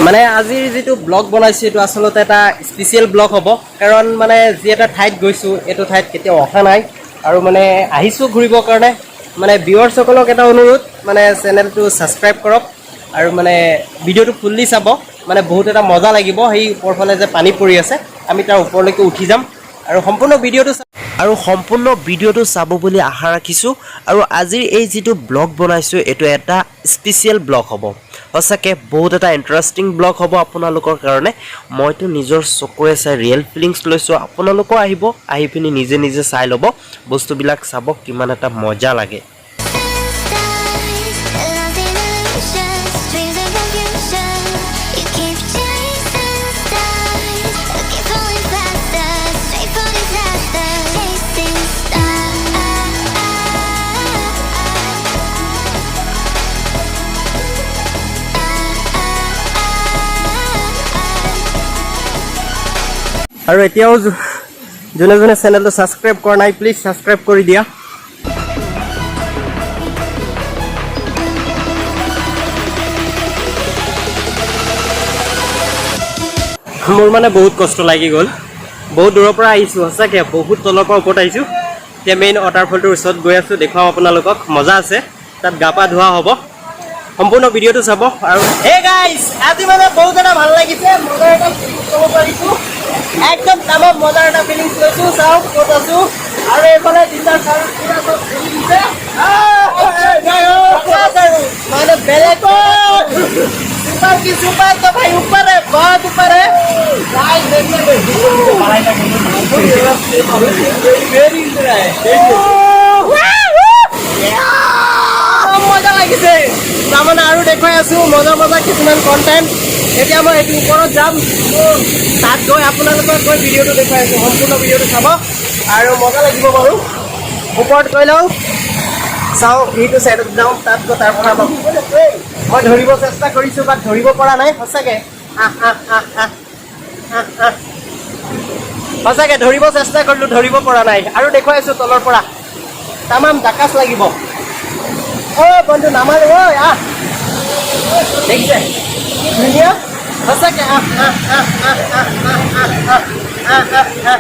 মানে আজিৰ যিটো ব্লগ বনাইছোঁ, এইটো আচলতে এটা স্পেচিয়েল ব্লগ হ'ব, কাৰণ মানে যি এটা ঠাইত গৈছোঁ, এইটো ঠাইত কেতিয়াও অহা নাই আৰু মানে আহিছোঁ ঘূৰিবৰ কাৰণে। মানে ভিউৱাৰ্ছসকলক এটা অনুৰোধ, মানে চেনেলটো ছাবস্ক্ৰাইব কৰক আৰু মানে ভিডিঅ'টো ফুল্লি চাব। মানে বহুত এটা মজা লাগিব। সেই ওপৰ ফালে যে পানী পৰি আছে, আমি তাৰ ওপৰলৈকে উঠি যাম আৰু সম্পূৰ্ণ ভিডিঅ'টো চাব বুলি আশা ৰাখিছোঁ। আৰু আজিৰ এই যিটো ব্লগ বনাইছোঁ, এইটো এটা স্পেচিয়েল ব্লগ হ'ব। সঁচাকৈ বহুত এটা ইণ্টাৰেষ্টিং ব্লগ হ'ব আপোনালোকৰ কাৰণে। মইতো নিজৰ চকুৰে চাই ৰিয়েল ফিলিংছ লৈছোঁ। আপোনালোকো আহিব, আহি পিনি নিজে নিজে চাই ল'ব, বস্তুবিলাক চাব, কিমান এটা মজা লাগে। Lost in illusions, dreams of confusion. You keep chasing stars, you keep falling faster, straight for disaster, chasing stars. আৰু এতিয়াও যোনে যোনে চেনেলটো ছাবস্ক্ৰাইব কৰা নাই, প্লিজ ছাবস্ক্ৰাইব কৰি দিয়া। মোৰ মানে বহুত কষ্ট লাগি গ'ল। বহুত দূৰৰ পৰা আহিছোঁ, সঁচাকৈ বহুত তলৰ পৰা ওপৰত আহিছোঁ। এতিয়া মেইন ৱাটাৰফলটোৰ ওচৰত গৈ আছোঁ, দেখুৱাম আপোনালোকক। মজা আছে, তাত গা পা ধোৱা হ'ব। সম্পূৰ্ণ ভিডিঅ'টো চাব। আৰু হে গাইছ, আজি মানে বহুত এটা ভাল লাগিছে, মজাৰ এটা ফিলিংছ ল'ব পাৰিছোঁ। একদম তামাম মজাৰ এটা ফিলিংছ লৈছোঁ। চাওক ক'ত আছোঁ। আৰু এইফালে তিনিটা চাৰিটা চব ঘূৰি দিছে আৰু মানে বেলেগ सुपर की सुपर तो भाई ऊपर है, बहुत ऊपर है गाइस। देखिए, মজা লাগিছে। তাৰমানে আৰু দেখুৱাই আছো মজা মজা কিছুমান কণ্টেণ্ট। এতিয়া মই এইটো ওপৰত যাম, তাত গৈ আপোনালোকক গৈ ভিডিঅ'টো দেখুৱাই আছো। সম্পূৰ্ণ ভিডিঅ'টো চাব আৰু মজা লাগিব বাৰু। ওপৰত গৈ লওঁ, চাওঁ, সেইটো চাইডত যাওঁ, তাত গৈ তাৰ পৰা মই ধৰিব চেষ্টা কৰিছোঁ, বাট ধৰিব পৰা নাই। সঁচাকে আহ আহ আহ আহ আহ আহ। সঁচাকে ধৰিব চেষ্টা কৰিলোঁ, ধৰিব পৰা নাই। আৰু দেখুৱাই আছোঁ তলৰ পৰা, তামাম জাকাচ লাগিব। অ' বন্ধু, নামাৰো ঐ, আহ। দেখিছে কি ধুনীয়া? সঁচাকে আহ আহ আহ আহ আহ আহ আহ আহ আহ আহ আহ।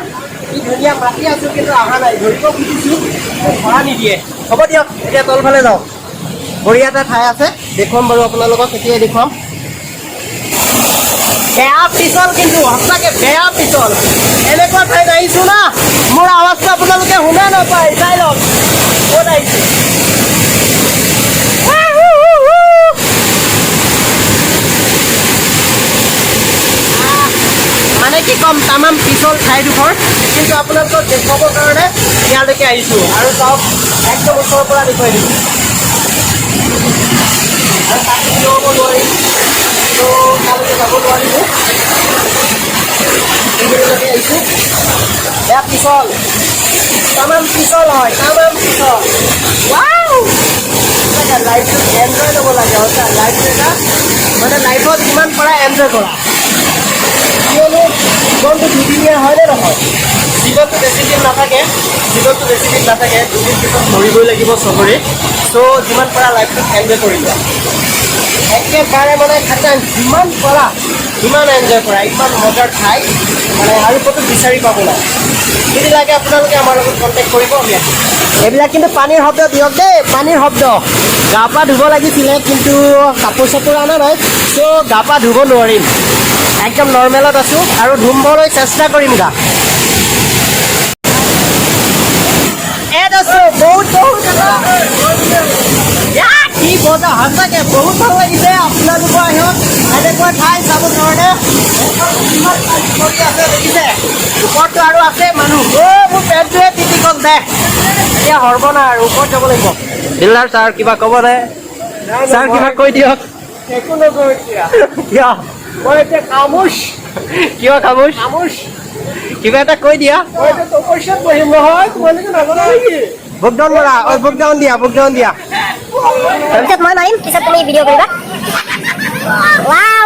কি ধুনীয়া! মাতি আছোঁ কিন্তু অহা নাই। ধৰিব খুজিছোঁ, ধৰা নিদিয়ে। হ'ব দিয়ক, এতিয়া তলফালে যাওঁ। বঢ়িয়া এটা ঠাই আছে, দেখুৱাম বাৰু আপোনালোকক, এতিয়াই দেখুৱাম। বেয়া পিছল কিন্তু, সঁচাকে বেয়া পিছল। এনেকুৱা ঠাইত আহিছো না, মোৰ আৱাজটো আপোনালোকে শুনা নাপায়। চাই লওক ক'ত আহিছো। আহ, মানে কি ক'ম, তামাম পিছল ঠাইডোখৰ, কিন্তু আপোনালোকক দেখুৱাবৰ কাৰণে ইয়ালৈকে আহিছোঁ। আৰু চাওক, একদম ওচৰৰ পৰা দেখুৱাই দিছোঁ। আৰু তাত থিয় হ'ব নোৱাৰি, ত' তালৈকে যাব নোৱাৰিলোঁ, এইখিনিলৈকে আহিছোঁ। বেয়া পিছল, তামাম পিছল হয়, তামাম পিছল। ৱাও! লাইফটো এনজয় ল'ব লাগে। সঁচা, লাইফটো এটা মানে লাইফত যিমান পাৰা এনজয় কৰা, কিয়নো জীৱনটো দুদিনীয়া, হয়নে নহয়? জীৱনটো বেছি দিন নাথাকে, জীৱনটো বেছি দিন নাথাকে। দুদিন পিছত মৰিবই লাগিব চবৰে। চ' যিমান পাৰা লাইফটো এনজয় কৰি লোৱা। একেবাৰে মানে খাটাং, যিমান পাৰা সিমান এনজয় কৰা। ইমান মজাৰ ঠাই মানে আৰু ক'তো বিচাৰি পাব নাই। যদি লাগে আপোনালোকে আমাৰ লগত কণ্টেক্ট কৰিব, আমি আহিম। এইবিলাক কিন্তু পানীৰ শব্দ দিয়ক দেই, পানীৰ শব্দ। গা পা ধুব লাগিছিলে, কিন্তু কাপোৰ চাপোৰ অনা নাই, চ' গা পা ধুব নোৱাৰিম। একদম নৰ্মেলত আছোঁ আৰু ধুবলৈ চেষ্টা কৰিম গা। ইয়াত আছোঁ, বহুত বহুত ইয়া, কি মজা! সঁচাকে বহুত ভাল লাগিছে। আপোনালোকো আহক এনেকুৱা ঠাই চাবৰ কাৰণে। কিমান পানী পৰি আছে দেখিছে? ওপৰততো আৰু আছে মানুহ। অ' মোৰ পেণ্টটোৱে তিতি গ'ল দে। এতিয়া সৰ্বনা আৰু ওপৰত যাব লাগিব। দিলদাৰ ছাৰ, কিবা ক'ব নে ছাৰ? কিবা কৈ দিয়ক। একো নকওঁ এতিয়া। কিয়? মই এতিয়া খামোচ। কিয় খামোচ? খামোচ। কিবা এটা কৈ দিয়া। মই এতিয়া তপস্যাত বহিম নহয়, তোমালোকে নাজানা নেকি? বুক ডাউন কৰা ঐ, বুক ডাউন দিয়া, বুক ডাউন দিয়া। পিছত মই মাৰিম, পিছত তুমি ভিডিঅ' কৰিবা। ৱাও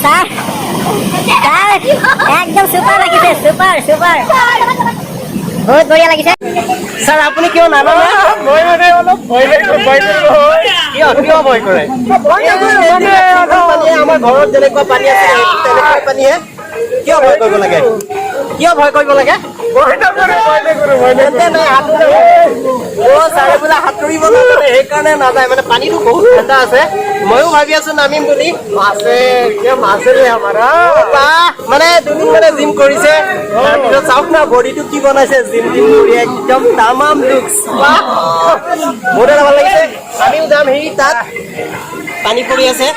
ছাৰ, ছাৰ, একদম চুপাৰ লাগিছে, চুপাৰ চুপাৰ, বহুত বঢ়িয়া লাগিছে। ছাৰ, আপুনি কিয় নানামে? মই মানে অলপ ভয় লাগিব, ভয় কৰিব হয়। কিয়, কিয় ভয় কৰে? ভয় নকৰো, মানে আমাৰ ঘৰত যেনেকুৱা পানী আছে সেইটো তেনেকুৱাই পানীহে। কিয় ভয় কৰিব লাগে? কিয় ভয় কৰিব লাগে? ভয় নকৰো, ভয় নকৰো, ভয় তেন্তে নকৰো। নাই, সাঁতোৰ। অ' ছাৰে বোলে সাঁতুৰিব নাজানে, সেইকাৰণে নাযায়। মানে পানীটো বহুত ঠাণ্ডা আছে। ময়ো ভাবি আছো নামিম বুলি। মাছে কিয় মাছে हमारा। বাহ, মানে 2 দিন মানে জিম কৰিছে, তাৰপিছত চাওক না বডিটো কি বনাইছে। জিম জিম কৰি একদম তামাম লুকচ। বাহ, বহুত এটা ভাল লাগিছে। আমিও যাম। হেৰি, তাত পানী পৰি আছে,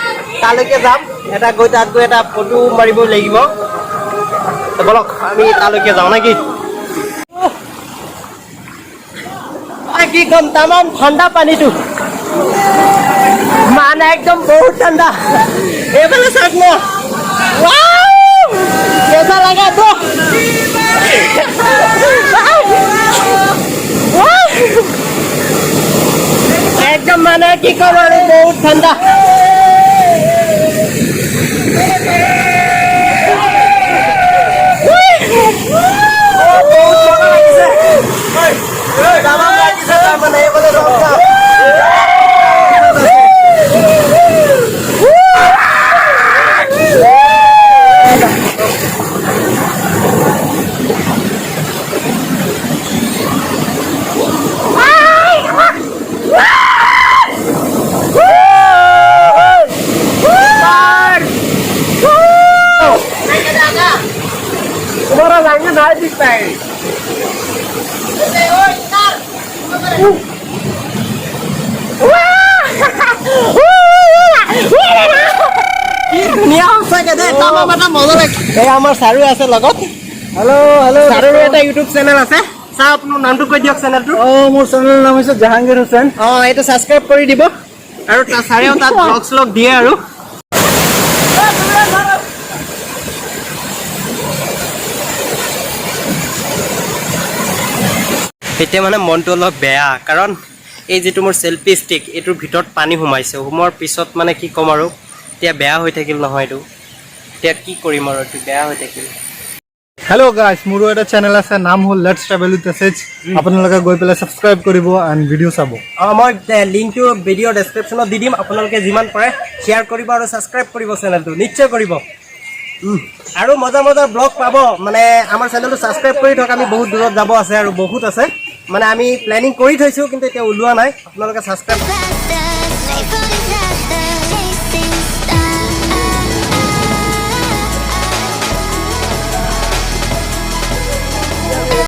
তালৈকে যাম। এটা গৈ তাত গৈ এটা ফটো মাৰিব লাগিব। তো বলক, আমি তালৈকে যাওঁ নেকি? কি কম, তামাম ঠাণ্ডা পানীটো, মানে একদম বহুত ঠাণ্ডা। এইফালে চাওক না। Wow! कैसा लगा तो? Wow! একদম মানে কি কম আৰু, বহুত ঠাণ্ডা। বহুত মজা লাগিছে, তামাম লাগিছে। তাৰমানে এইফালে চাওক না। तुम्हारा रंग नहीं दिखता है। কি ধুনীয়া সঁচাকে দেই, তামাম এটা মজা লাগে। এই আমাৰ ছাৰো আছে লগত। Hello' hello'. ছাৰৰো এটা ইউটিউব চেনেল আছে। ছাৰ, আপোনাৰ নামটো কৈ দিয়ক চেনেলটোৰ। অ' মোৰ চেনেলৰ নাম হৈছে জাহাংগীৰ হুছেইন। অঁ, এইটো ছাবস্ক্ৰাইব কৰি দিব। আৰু ছাৰেও তাত ব্লগ শ্লগ দিয়ে আৰু। এতিয়া মানে মনটো অলপ বেয়া, কাৰণ এই যিটো মোৰ চেল্ফি ষ্টিক, এইটোৰ ভিতৰত পানী সোমাইছে। সোমোৱাৰ পিছত মানে কি ক'ম আৰু, এতিয়া বেয়া হৈ থাকিল নহয় এইটো। এতিয়া কি কৰিম আৰু, এইটো বেয়া হৈ থাকিল। হেল্ল' গাইছ, মোৰো এটা চেনেল আছে, নাম হ'ল let's travel with S. আপোনালোকে গৈ পেলাই ছাবস্ক্ৰাইব কৰিব এণ্ড ভিডিঅ' চাব। অঁ, মই লিংকটো ভিডিঅ' ডেছক্ৰিপশ্যনত দি দিম। আপোনালোকে যিমান পাৰে শ্বেয়াৰ কৰিব আৰু ছাবস্ক্ৰাইব কৰিব চেনেলটো, নিশ্চয় কৰিব। আৰু মজা মজা ব্লগ পাব। মানে আমাৰ চেনেলটো ছাবস্ক্ৰাইব কৰি থওক। আমি বহুত দূৰত যাব আছে আৰু বহুত আছে, মানে আমি প্লেনিং কৰি থৈছোঁ, কিন্তু এতিয়া ওলোৱা নাই। আপোনালোকে ছাবস্ক্ৰাইব Faster, straight for